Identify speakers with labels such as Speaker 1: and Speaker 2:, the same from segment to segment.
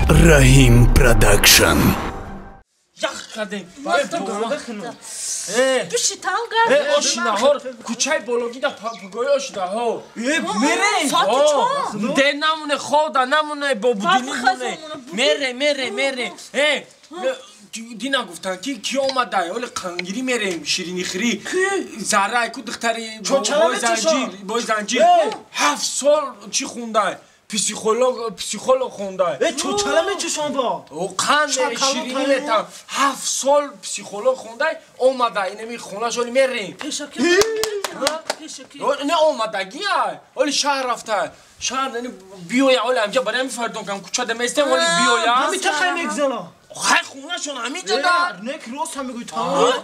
Speaker 1: Раҳим Продакшн.
Speaker 2: Ошинаҳор кӯчаи бологида пагои ошинаҳо. Мерем. Де намуне хода намуне бо будини моне. Мере мере мере. Дина гуфтан ки ки омада оли қангирӣ мерем ширинихӯрӣ. Зарай ку духтари бой занҷир 7 сол чӣ хунда? Психолог хонда.
Speaker 3: Чӯчала мечӯшон бо?
Speaker 2: Қанд ширинӣ метам. 7 сол психолог хонда омада инами хонашоли мерем.
Speaker 4: Пешакӣ.
Speaker 2: Не омадагия. Оли шаҳр рафта. Шаҳр биёя оли ҳамҷа барои ҳамин фардон кам кӯчада местем оли биёя.
Speaker 3: Ҳамин ча хай мегзала?
Speaker 2: Хай хонашон ҳаминҷа да.
Speaker 3: Не ки рост ҳам мегӯй та.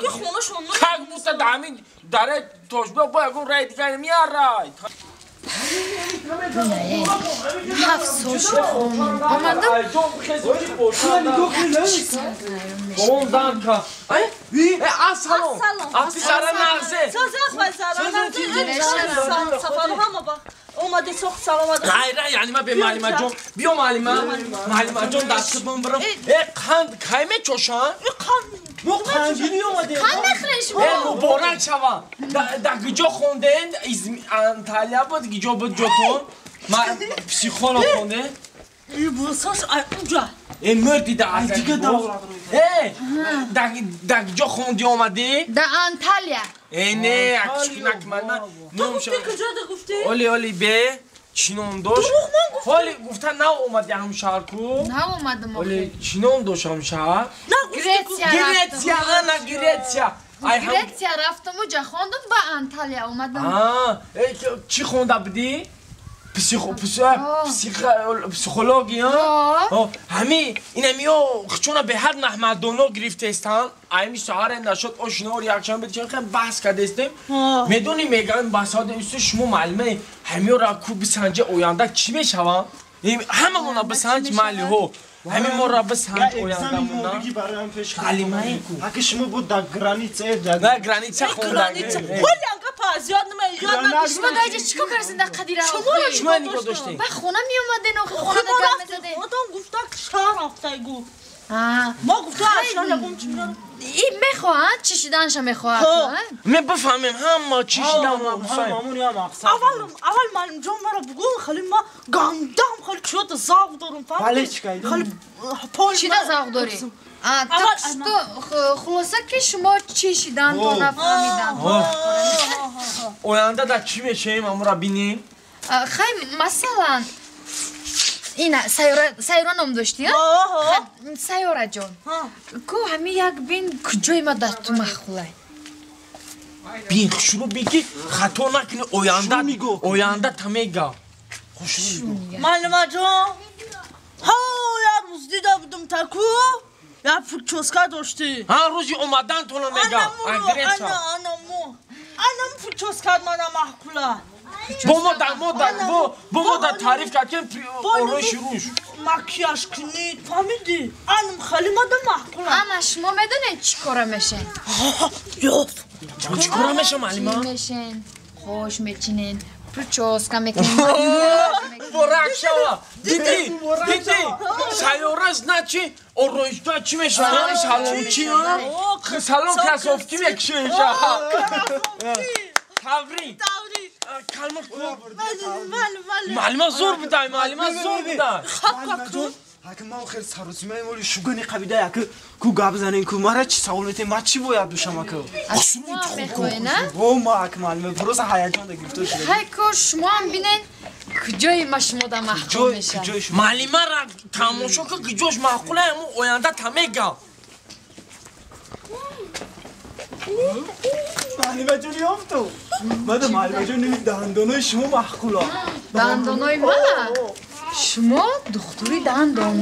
Speaker 4: Ки хонашон.
Speaker 2: Как будто да ҳамин даре тошбо бо ягон рай дигар меарай.
Speaker 5: 7 сол шуд омадам.
Speaker 2: Ассалом. Афисара нағзе.
Speaker 4: Омади соқ саломат.
Speaker 2: Ғайра, яъне ма бе маълимаҷон. Биё маълима. Маълимаҷон дасти бимбирам. Қанд кай мечошанд?
Speaker 4: Қанд.
Speaker 3: Мо қандгирӣ омадем.
Speaker 5: Қанд мехӯред шумо?
Speaker 2: Муборак шава. Дар куҷо хондед? Анталия буд, куҷо буд ҷотон? Ма психолог хондед?
Speaker 4: Бусош ай уҷа.
Speaker 2: Мурди да аз
Speaker 3: дига давлат.
Speaker 2: Дар куҷо хонди омадӣ?
Speaker 5: Дар Анталия.
Speaker 2: Не, акчунак ман.
Speaker 4: Ту гуфтӣ куҷо да гуфтӣ?
Speaker 2: Оли оли бе чӣ ном дошт?
Speaker 4: Дурӯғ ман гуфтам.
Speaker 2: Оли гуфта нав омадӣ ҳам шаҳр ку?
Speaker 5: Нав омадам.
Speaker 2: Оли чӣ ном дошт ҳам шаҳр?
Speaker 5: Гретсия.
Speaker 2: Гретсия, ана Гретсия.
Speaker 5: Гретсия рафтам уҷа хондам ба Анталия омадам.
Speaker 2: Чӣ хонда будӣ? Психология? Ҳами инамиё хчуна беҳад маҳмадоно гирифтаистанд. Ами саҳаре нашуд ошинор якшанбе чен баҳс кардастем. Медонӣ мегӯянд баҳсҳо исто шумо маълима ҳамиёра ку бисанҷа оянда чӣ мешаванд? Ҳамамона бисанҷ маълиҳо. Ҳами моро бисанҷ ояндамона. Маълимаи ку.
Speaker 3: Аки шумо буд дар граница.
Speaker 2: На граница хонда.
Speaker 4: Зиёд нама ёд надошт.
Speaker 5: Шумо дар инҷа чӣ кор кардед дар қадира?
Speaker 2: Шумо нигоҳ доштед.
Speaker 5: Ба хона меомаден охи хона гап мезаден.
Speaker 4: Одам гуфта шаҳр рафтай гу. Мо гуфта шаҳр ягон чӣ меорам.
Speaker 5: И мехоҳад чишиданша мехоҳад.
Speaker 2: Ме бифаҳмем ҳама чишидан ма бифаҳмем.
Speaker 4: Аввал аввал маълимҷон маро бугӯ хеле ма гандам хеле чиёта завқ дорам фаҳмидӣ?
Speaker 3: Бале чӣ кайдӣ?
Speaker 4: Хеле пол
Speaker 5: чида завқ дорӣ? Так что хулоса ки шумо чишидантон нафаҳмидан.
Speaker 2: Оянда дар чӣ мешавем амура бинем?
Speaker 5: Хай масалан ина сайёра ном доштӣ? Сайёраҷон ку ҳами як бин куҷои ма дар ту маъқулай?
Speaker 2: Бин шурӯъ бин ки хато накунӣ оянда оянда та мега.
Speaker 4: Маълимаҷон ҳо як рӯз дида будам та ку як прическа доштӣ.
Speaker 2: Ҳа рӯзи омадантона мега.
Speaker 4: Анам прическа мана маъқула.
Speaker 2: Бо мо дар мо дар бо мо дар таъриф кард ки ороиши рӯш.
Speaker 4: Макияж кунӣ фаҳмидӣ? Анам хеле мада маъқула.
Speaker 5: Ана шумо медонед чӣ кора мешен?
Speaker 4: Ёфт.
Speaker 2: Чӣ кора мешам маълима?
Speaker 5: Мешен, хош мечинен, прическа мекунен.
Speaker 2: Муборак шава. Дидӣ? Дидӣ? Сайёра значи ороишгоҳ чӣ мешавад? Салончи, салон красовки мекушеша. Таврик. Калма маълима зур будай, маълима зур будай.
Speaker 3: Аки ман хеле саросимаем оли шугани қабида яки ку гап занем ку мара чӣ савол метем ма чӣ бояд бошам ака?
Speaker 5: Шумо мехоҳед, на?
Speaker 3: О ма аки маълима просто ҳаяҷон да гирифтор шуда.
Speaker 5: Хай ко шумо ҳам бинед куҷои ма шумо да маъқул мешавад.
Speaker 2: Маълимара тамошо ка куҷош маъқул ҳамун оянда та мега.
Speaker 3: Маълимаҷон ёфту. Мада маълимаҷон дандонои шумо маъқула.
Speaker 5: Дандонои ма? Шумо духтури дандон.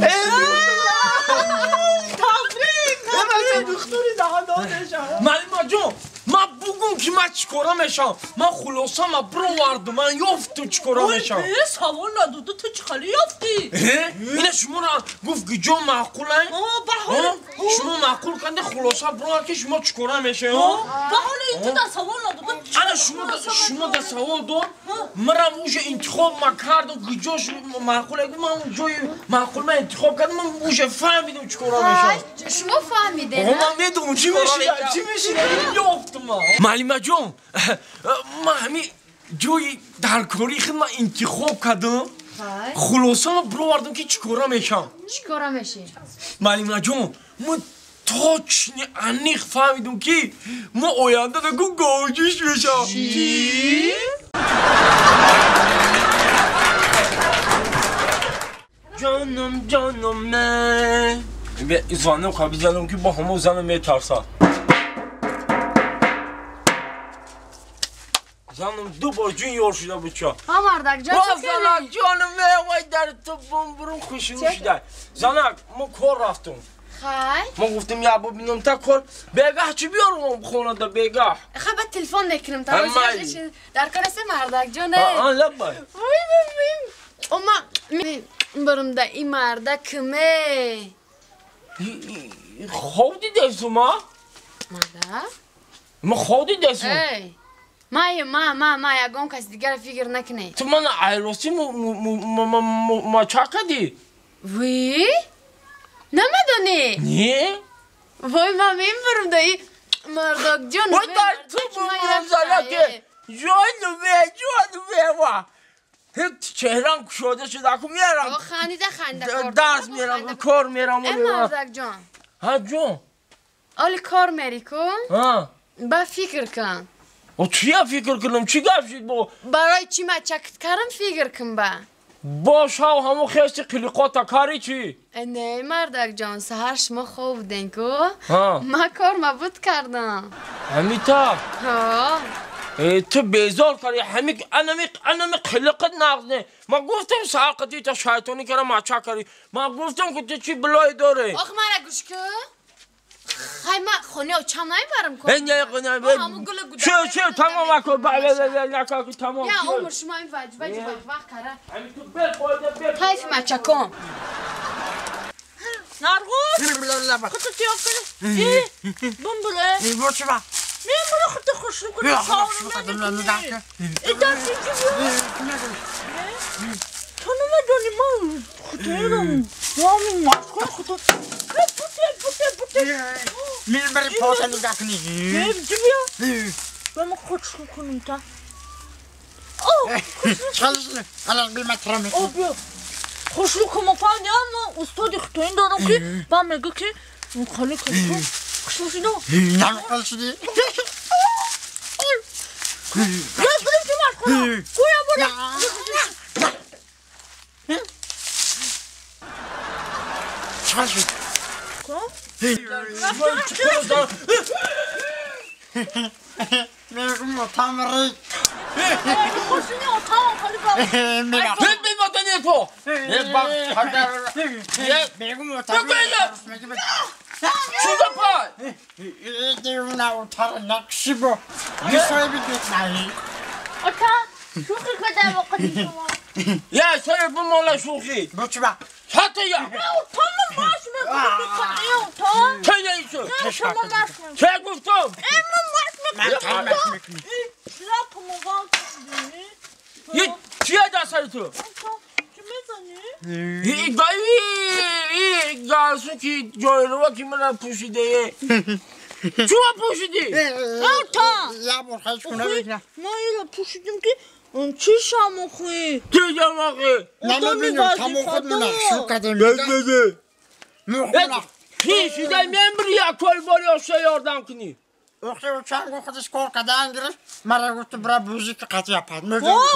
Speaker 4: Табрик!
Speaker 3: Табрик! Духтури дандон мешавам.
Speaker 2: Маълимаҷон, ман бугум ки ман чӣ кора мешавам. Ман хулоса ма бировардум, ман ёфтум чӣ кора мешавам.
Speaker 4: Ой, савол надоду ту чӣ хеле ёфтӣ?
Speaker 2: Ина шуморо гуфт ки ҷо маъқулай? Шумо маъқул карда хулоса бурад ки шумо чӣ кора мешавед?
Speaker 4: Ба ҳоли ин ту дар савол надодам.
Speaker 2: Ана шумо дар савол дод, манам уже интихоб ма кардам, куҷош маъқул ман ҷои маъқул ма интихоб кардам, ман уже фаҳмидам чӣ кора мешавам.
Speaker 5: Шумо фаҳмидед?
Speaker 2: Ман медонам чӣ мешавад, чӣ мешавад, ёфтам ман. Маълимаҷон, ман ҳамин ҷои даркории худ ман интихоб кардам. Хулоса ман бировардам ки чӣ кора мешавам.
Speaker 5: Чӣ кора мешӣ?
Speaker 2: Маълимаҷон, ман точно аниқ фаҳмидам ки ман оянда даку говҷӯш мешавам. Чӣ? Ҷонам, ҷонам, звонок бизанам ки бо ҳамо занам метарсад. Занам ду бор ҷун ёр шуда буд ча.
Speaker 5: Ҳа мардак ҷон чӣ кардӣ?
Speaker 2: Занак ҷонам вай дар ту бум бурум хушрӯ шуда. Занак мо кор рафтум.
Speaker 5: Хай.
Speaker 2: Мо гуфтем я бибинам та кор бегаҳ чӣ биёрам хонада бегаҳ.
Speaker 5: Хай баъд телефон мекунам та. Дар кор ҳастем мардак ҷон.
Speaker 2: А лаббай.
Speaker 5: Вой вой. Ома барам да ин мардак киме?
Speaker 2: Хоб дидесу ма?
Speaker 5: Мардак?
Speaker 2: Ма хоб дидесу.
Speaker 5: Эй. Ма ягон каси дигар фикр накунӣ.
Speaker 2: Ту мана айроси мача кардӣ?
Speaker 5: Вой? Намедонӣ?
Speaker 2: Не.
Speaker 5: Вой, ман мебарам да и мардак ҷон.
Speaker 2: Вой, дар ту бумбурум занаке. Ҷонуме, ҷонуме ва. Чеҳрам кушода шуда, аку мерам.
Speaker 5: Ханида, ханида кор.
Speaker 2: Дарс мерам, кор мерам.
Speaker 5: Э мардак ҷон.
Speaker 2: Ҳа ҷон.
Speaker 5: Оли кор мери ку?
Speaker 2: Ҳа.
Speaker 5: Ба фикр кун.
Speaker 2: О чия фикр кунам? Чӣ гап шуд бо?
Speaker 5: Барои чӣ ма чакт кардам фикр кун ба.
Speaker 2: Бош ҳав ҳамон хести қилиқота кари чӣ?
Speaker 5: Не, мардак ҷон, саҳар шумо хоб буден ку? Ма кор мабуд кардам.
Speaker 2: Ҳамита?
Speaker 5: Ҳа.
Speaker 2: Ту безор карди, анами қилиқат нағз не. Ман гуфтам саҳар қатита шайтонӣ кардам, мача карди. Ман гуфтам ки ту чӣ билое дорӣ.
Speaker 5: Ох, мара гӯш кун. Хай ма хонаи очам намебарам ку.
Speaker 2: Чӣ, чӣ, тамом акун, накун, тамом.
Speaker 5: Я умр шумо ин ваҷбаҷ вақт кара. Кайф мачакон.
Speaker 4: Наргуз, худто тиёб кунӣ. Бумбуре. Мемура худто хушрӯ кунӣ, саволам намекунӣ. Э дар чӣ ту намедонӣ ман худоирам. Ҳамин машқҳои худо. Буте, буте, буте.
Speaker 3: Мебари пота нигоҳ кунӣ.
Speaker 4: Бия. Ба ман хушрӯ кунам та. О, бия. Хушрӯ кунам фаҳмидӣ, ман устоди хитоин дорам ки ба мегӯ ки хали хушрӯ. Хушрӯ шудам.
Speaker 3: Намақул шудӣ.
Speaker 4: Газ бирем ки машқҳоро. Гӯя бура.
Speaker 3: Чӣ шуд? Мегум отамрик.
Speaker 4: Хушини отам хали ба.
Speaker 3: Мегум отамрик.
Speaker 2: Чудапай!
Speaker 3: Девна отар нақшибо. Мисоиби бетнаи.
Speaker 4: Ота, шӯхӣ кардам вақти шумо.
Speaker 2: Я, сар бимола шӯхӣ.
Speaker 3: Бучба.
Speaker 2: Хата я.
Speaker 4: Отам маш мекунӣ, отам.
Speaker 2: Чӣ нест?
Speaker 4: Шумо маш мекунӣ.
Speaker 2: Чӣ гуфтам?
Speaker 4: Э, ман маш мекунам. Лапу мован кардӣ.
Speaker 2: Е, чия дастари ту?
Speaker 4: Чӣ мезанӣ?
Speaker 2: И гарсу ки ҷойрова ки мана пӯшидае. Чуа пӯшидӣ?
Speaker 4: Отам.
Speaker 3: Я бор хайш куна бикна.
Speaker 4: Ма ира пӯшидим ки чӣ шамохӣ?
Speaker 2: Чӣ шамохӣ?
Speaker 3: Намебинам тамом худ нақшу кардем.
Speaker 2: Пешидай мембри як колбори оша ёрдам кунӣ.
Speaker 3: Охи чанго худаш кор кардан гирифт, мара гуфт бира бузики қатъи апад.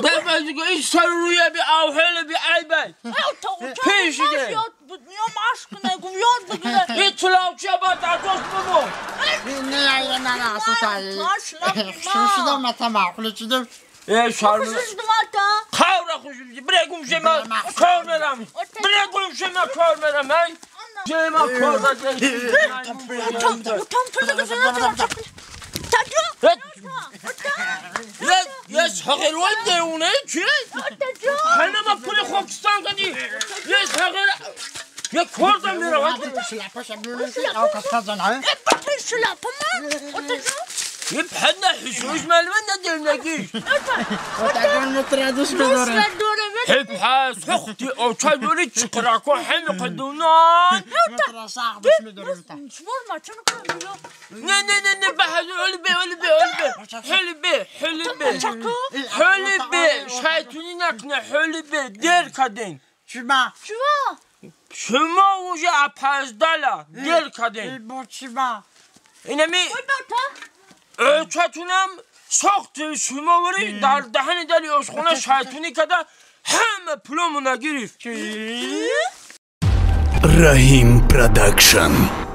Speaker 2: Бе бузики ин саррӯя би авҳела би айбай. Пешидай.
Speaker 4: Ё машқ нагум ёд бигир.
Speaker 2: Ин тулавча ба дар ҷош бимон.
Speaker 3: Не не не не асотай. Шушидам ата маъқул чидам.
Speaker 2: Э шарм. Қавра хушид. Бира гумше ма кор мерам. Бира гумше ма кор мерам. Ай. Ма кор
Speaker 4: Утам
Speaker 2: Yes, ҳақирвай девона чи? Ҳана ма пули Покистон кадӣ. Yes, ҳақир. Як корда меравад. يبحنا حشوش مالنا دلناكيش حبها سختي او تشادولي تشقراكو حمي قدونان نه نه نه نه بحث علبي علبي علبي حلبي حلبي حلبي شايتوني نكنا حلبي دير كدين
Speaker 4: شما شما
Speaker 2: شما وجه اپازدالا دير كدين اینمی چتونم ساخت شما وری در دهن دلی اشخونه شیطونی کده همه پلومو نگرفت.
Speaker 1: Rahim Production.